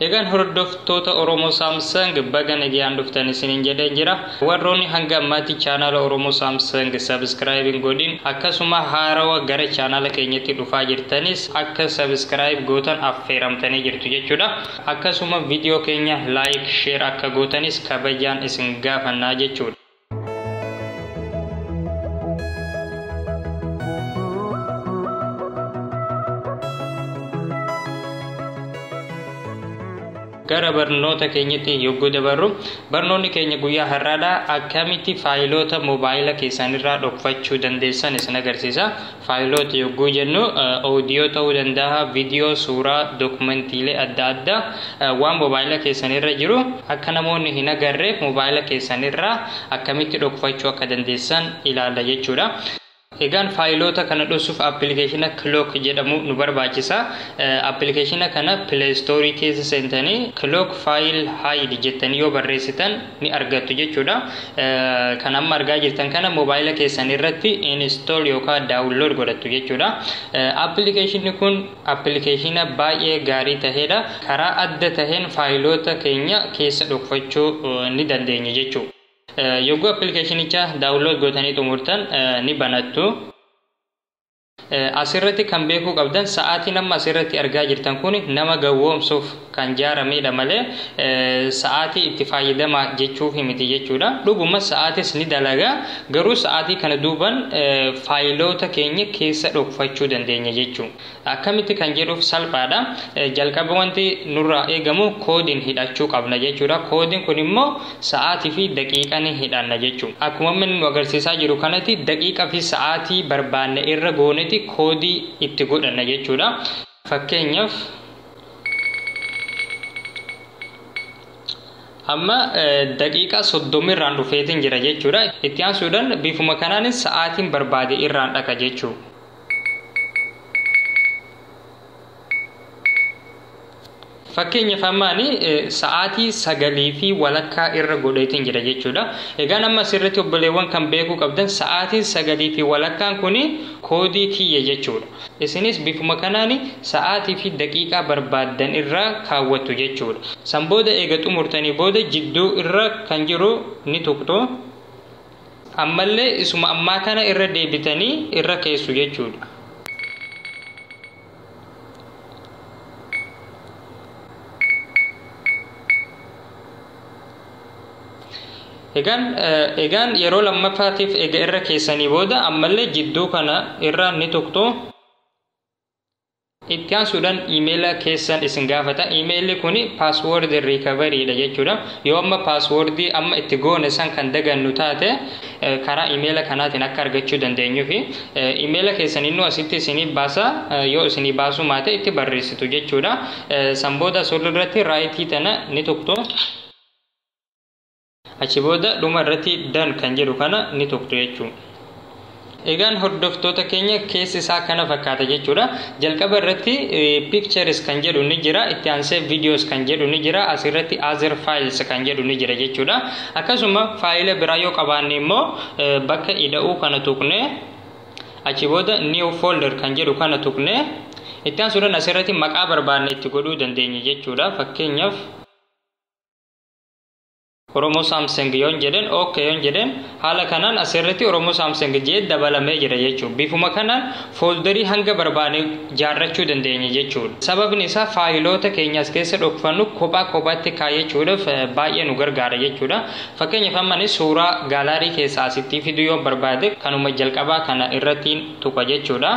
Egaan hordoftoota Oromoo Samsung baga nagayaan dhuftan isiniin jedhee jira. Warroonni hanga ammaatti chaanala Oromoo Samsung subscribe hin godhin akkasuma haarawa gara chaanala keenyatti dhufaa jirtanis akka subscribe gootan affeeramtanii jirtu jechuudha. Akkasuma viidiyoo keenya like, share akka gootanis kabajaan isin gaafannaa jechuudha. Gara barnoota keenyatti yogguu dabarru barnoonni keenya guyyaa har'aadha akkamitti faayiloota moobaayila keessanirraa dhokfachuu dandeessan isin agarsiisa. Faayiloota yogguu jennu oodiyoo ta'uu danda'a, viidiyoo, suuraa, dookumentiilee adda addaa waan moobaayila keessanirra jiru akka namoonni hin agarreef moobaayila keessanirraa akkamitti dhokfachuu akka dandeessan ilaalla jechuudha. Egaan faayiloota kana dhoksuuf appilikeeshina Clock jedhamu nu barbaachisa. Appilikeeshina kana Play Store keessa seentanii Clock File Hide jettanii yoo barreessitan ni argattu jechuudha. Kan amma argaa jirtan kana moobaayila keessan irratti install yookaan download godhattu jechuudha. Appilikeeshinni kun appilikeeshina baay'ee gaarii tahedha. Karaa adda taheen faayiloota keenya keessa dhokfachuu ni dandeenya jechuudha. Yogguu appilikeeshinicha daawunlood gootanii xumurtan ni banattu. Asirratti kan beekuu qabdan sa'aatiin amma asirratti argaa jirtan kun nama gowwoomsuuf kan ijaaramedha malee sa'aatii itti fayyadamaa jechuuf miti jechuudha. Dhuguma sa'aatis ni dalaga garuu sa'aatii kana duuban faayiloota keenya keessa dhokfachuu dandeenya jechuudha. Akkamitti kan jedhuuf salphaadha. Jalqaba wanti nurraa eegamu koodiin hidhachuu qabna jechuudha. Koodiin kun immoo sa'aatii fi daqiiqa ni hidhanna jechuudha. Akkuma inni nu agarsiisaa jiru kanatti daqiiqa fi sa'aatii barbaanne irra goonetti koodii itti godhanna jechuudha. Fakkeenyaaf amma daqiiqa 30 irraan dhufeetiin jira jechuudha. Itti aansuudhaan bifuma kanaanis sa'aatiin barbaade irraan dhaqa jechuudha. Fakkeenyaaf ammaani sa'aatii 9:15 irra godheetiin jira jechuudha. Egaan amma asirratti obboleewwan kan beekuu qabdan sa'aatiin 9:15 kun koodii kiyya jechuudha. Isinis bifuma kanaan sa'aatii fi daqiiqaa barbaaddan irra kaawwattu jechuudha. San booda eega xumurtanii booda jidduu irra kan jiru ni tuqxu. Ammallee isuma ammaa kana irra deebitanii irra keessu jechuudha. Egaan yeroo lammaffaatiif eega irra keessanii booda ammallee jidduu kana irra ni tuqxu. Itti aansuudhaan iimeela keessan isin gaafata. Iimeelli kun paaswoordi riikavariidha jechuudha. Yoo amma paaswoordii amma itti goone san kan dagannu taate karaa iimeela kanaatiin akka argachuu dandeenyuufi iimeela keessan innuu asitti isinii baasa yoo isinii baasuu maate itti barreessitu jechuudha. San booda irratti raayitii tana ni tuqxu. Achi booda dhuma irratti dan kan jedhu kana ni tuqxu jechuudha. Egaan hordoftoota keenya keessi isaa kana fakkaata jechuudha. Jalqaba irratti pictures kan jedhu ni jira, itti aansee videos kan jedhu ni jira, asirratti other files kan jedhu ni jira jechuudha. Akkasuma faayila biraa yoo qabaanne immoo bakka ida'uu kana tuqne achi booda new folder kan jedhu kana tuqne itti aansuudhaan asirratti maqaa barbaanne itti godhuu dandeenya jechuudha. Fakkeenyaaf Oromoo Samsung yoon jedhen okay yoon jedhen haala kanaan asirratti Oromoo Samsung jee dabalamee jira jechuudha. Bifuma kanaan fooldarii hanga barbaanne ijaarrachuu dandeenya jechuudha. Sababni isaa faayiloota keenya as keessa dhokfannu kophaa kophaatti kaayyachuudhaaf baay'ee nu gargaara jechuudha. Fakkeenyaaf amma suuraa gaalaarii keessaa asitti fiduu yoo barbaade kanuma jalqabaa kana irratti tuqa jechuudha.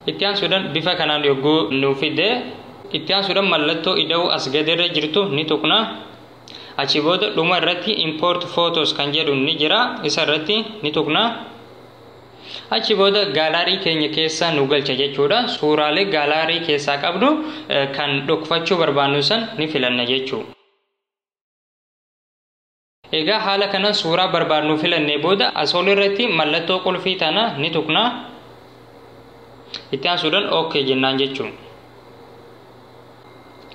Itti aansuudhaan bifa kanaan yogguu nu fide itti aansuudhaan mallattoo ida'uu as gadirra jirtu ni tuqna. Achi booda dhuma irratti import photos kan jedhu ni jira, isa irratti ni tuqna. Achi booda gaalaarii keenya keessa nu galcha jechuudha. Suuraalee gaalaarii keessaa qabnu kan dhokfachuu barbaannu san ni filanna jechuudha. Egaa haala kanaan suuraa barbaannu filannee booda as ol irratti mallattoo qulfii tana ni tuqna. Itti aansuudhaan okay jennaan jechuudha.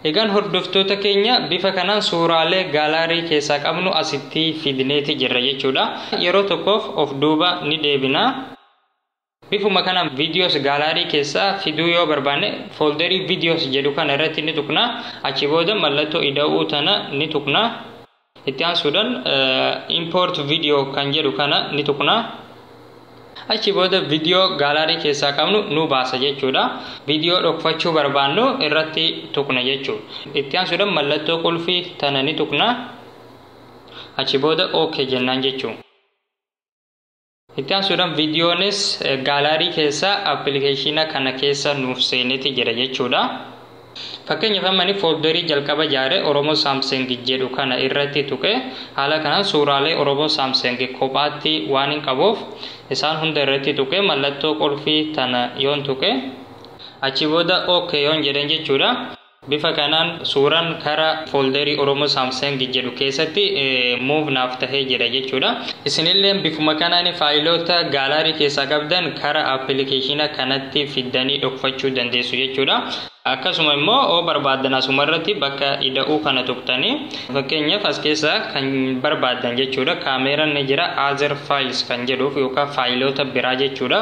Egaan hordoftoota keenya bifa kanaan suuraalee gaalaarii keessaa qabnu asitti fidneeti jirra jechuudha. Yeroo tokkoof of duuba ni deebina. Bifuma kanaan videos gallery keessaa fiduu yoo barbaanne folderii videos jedhu kana irratti ni tuqna. Achi booda mallattoo ida'uu tana ni tuqna. Itti aansuudhaan import video kan jedhu kana ni tuqna. Achi booda viidiyoo gallery keessaa qabnu nu baasa jechuudha. Viidiyoo dhokfachuu barbaannu irratti tuqna jechuudha. Itti aansuudhaan mallattoo qulfii tana ni tuqna. Achi booda OK jennaan jechuudha. Itti aansuudhaan viidiyoonis gallery keessa appilikeeshina kana keessa nuuf seeneeti jira jechuudha. Fakkeenyaaf ammani folderii jalqaba ijaare Oromoo Samsung jedhu kana irratti tuqe haala kanaan suuraalee Oromoo Samsung kophaatti waan hin qabuuf isaan hunda irratti tuqe mallattoo qulfii tana yoon tuqe achi booda OK yoon jedhan jechuudha. Bifa kanaan suuraan karaa folderii Oromoo Samsung jedhu keessatti move naaf tahee jira jechuudha. Isinillee bifuma kanaan faayiloota gallery keessaa qabdan karaa appilikeeshina kanatti fiddanii dhokfachuu dandeessu jechuudha. Akkasuma immoo oo barbaaddan asuma irratti bakka ida'uu kana tuqxanii fakkeenyaaf as keessaa kan barbaaddan jechuudha. Kaameeraan ni jira, other files kan jedhuuf yookaan faayiloota biraa jechuudha.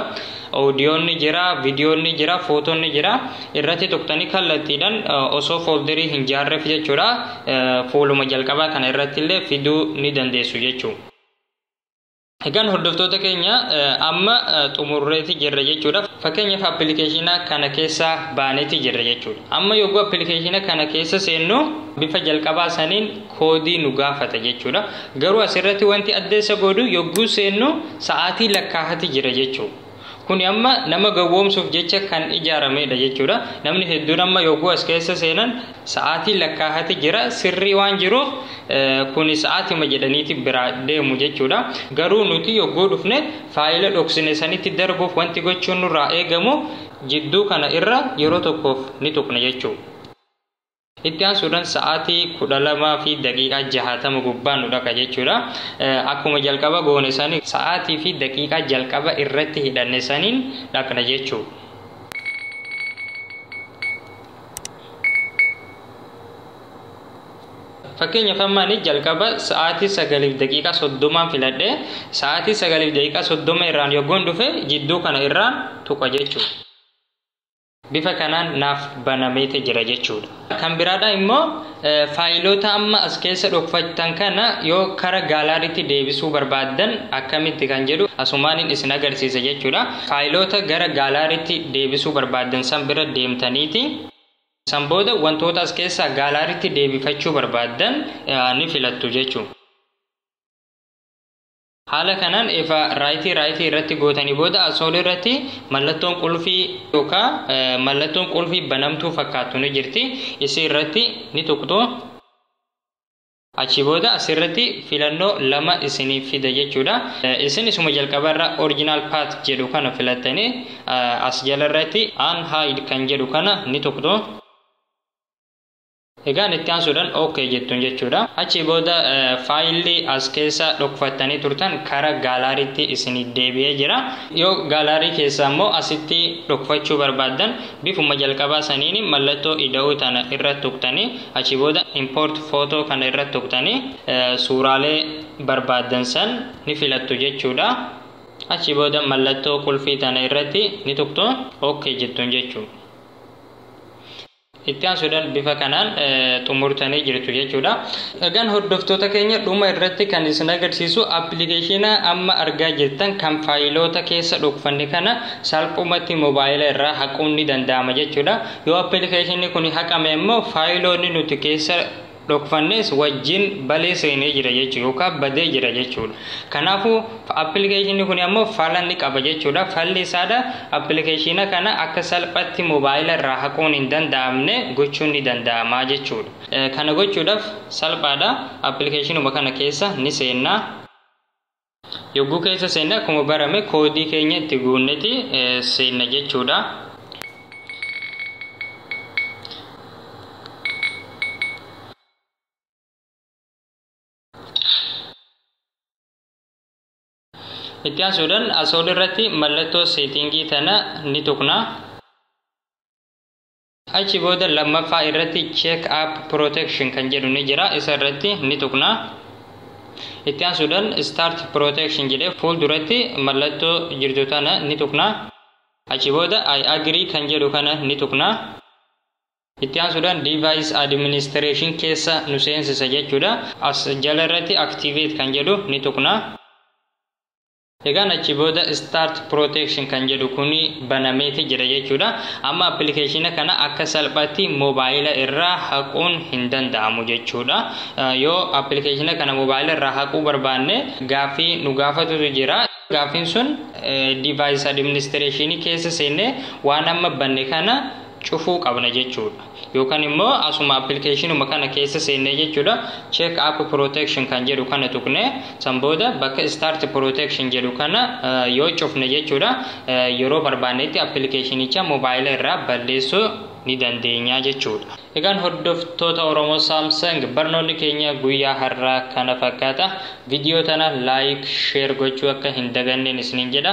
Oodiyoon ni jira, viidiyoon ni jira, footoon ni jira. Irratti tuqxanii kallattiidhaan osoo folderii hin jaarreef jechuudha. Fuuluma jalqabaa kana irratti illee fiduu ni dandeessu jechuudha. Egaan hordoftoota keenya amma xumurreeti jirra jechuudha. Fakkeenyaaf appilikeeshina kana keessa baaneeti jirra jechuudha. Amma yogguu appilikeeshina kana keessa seennu bifa jalqabaa saniin koodii nu gaafata jechuudha. Garuu asirratti wanti adda isa godhu yogguu seennu sa'aatii lakkaa'ati jira jechuudha. Kuni amma nama gowwoomsuuf jecha kan ijaaramedha jechuudha. Namni hedduun amma yogguu as keessa seenan sa'aatii lakkaa'ati jira sirrii waan jiruuf kuni sa'aatima jedhaniiti biraa deemu jechuudha. Garuu nuti yogguu dhufne faayila dhoksine sanitti darbuuf wanti gochuun nurraa eegamu jidduu kana irra yeroo tokkoof ni tuqna jechuudha. Itti aansuudhaan sa'aatii 12:60 gubbaan nu dhaqa jechuudha. Akkuma jalqaba goone sanii sa'aatii fi daqiiqaa jalqaba irratti hidhanne saniin dhaqna jechuudha. Fakkeenyaaf ammaani jalqaba sa'aatii 9:30 filadhe sa'aatii 9:30 irraan yogguun dhufe jidduu kana irraan tuqa jechuudha. Bifa kanaan naaf banameete jira jechuudha. Kan biraadha immoo faayiloota amma as keessa dhokfattan kana yoo kara gaalaariitti deebisuu barbaaddan akkamitti kan jedhu asumaaniin isin agarsiisa jechuudha. Faayiloota gara gaalaariitti deebisuu barbaaddan san bira deemtaniiti. San booda wantoota as keessaa gaalaariitti deebifachuu barbaaddan ni filattu jechuudha. Haala kanaan ifa raayitii irratti gootanii booda asool irratti mallattoon qulfii yookaan mallattoon qulfii banamtuu fakkaattu ni jirti. Isii irratti ni tuqxu. Achi booda asirratti filannoo lama isiniif fida jechuudha. Isin isuma jalqabarra original path jedhu kana filattanii as jalarratti unhide kan jedhu kana ni tuqxu. Egaan itti aansuudhaan OK jettuun jechuudha. Achi booda faayilli as keessa dhokfattanii turtan kara gaalaariitti isinii deebi'ee jira. Yoo gaalaarii keessa immoo asitti dhokfachuu barbaaddan bifuma jalqabaa saniin mallattoo ida'uu tana irra tuqxanii achi booda import photo kana irra tuqxanii suuraalee barbaaddan san ni filattu jechuudha. Achi booda mallattoo qulfii tana irratti ni tuqxu OK jettuun jechuudha. Itti aansuudhaan bifa kanaan xumurtanii jirtu jechuudha. Egaan hordoftoota keenya dhuma irratti kan isin agarsiisu appilikeeshina amma argaa jirtan kan faayiloota keessa dhokfanne kana salphumatti moobaayila irraa haquun ni danda'ama jechuudha. Yoo appilikeeshinni kun haqame immoo faayiloonni nuti keessa dhokfannes wajjin balee seenee jira jechuudha yookaan badee jira jechuudha. Kanaafuu appilikeeshinni kun ammoo fala ni qaba jechuudha. Falli isaadha appilikeeshina kana akka salphatti moobaayila irraa haquun hin danda'amne gochuun ni danda'ama jechuudha. Kana gochuudhaaf salphaadha. Appilikeeshinuma kana keessa ni seenna. Yogguu keessa seenna akkuma barame koodii keenya itti guunneti seenna jechuudha. Itti aansuudhaan asool irratti mallattoo seetingii tana ni tuqna. Achi booda lammaffaa irratti check app protection kan jedhu ni jira. Isa irratti ni tuqna. Itti aansuudhaan start protection jedhee fuulduratti mallattoo jirtu tana ni tuqna. Achi booda "I agree" kan jedhu kana ni tuqna. Itti aansuudhaan device administration keessa nu seensisa jechuudha. As jala irratti "activate" kan jedhu ni tuqna. Egaan achi booda "start protection" kan jedhu kuni banameeti jira jechuudha. Amma appilikeeshina kana akka salphaatti moobaayila irraa haquun hin danda'amu jechuudha. Yoo appilikeeshina kana moobaayila irraa haquu barbaanne, gaaffii nu gaafatutu jira. Gaaffiin sun device administration keessa seennee waan amma banne kana cufuu qabna jechuudha. Yookaan immoo asuma appilikeeshinuma kana keessa seennee jechuudha. "Check app protection" kan jedhu kana tuqne, san booda bakka "start protection" jedhu kana yoo cufne jechuudha, yeroo barbaannetti appilikeeshinicha moobaayila irraa balleessuu ni dandeenya jechuudha. Egaan hordoftoota Oromoo Samsung, barnoonni keenya guyyaa har'aa kana fakkaata. Viidiyoo tana like, share gochuu akka hin daganneen isiniin jedha.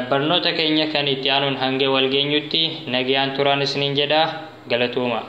Barnoota keenya kan itti aanuun hanga wal geenyutti nagayaan turaan isiniin jedha. Galatooma.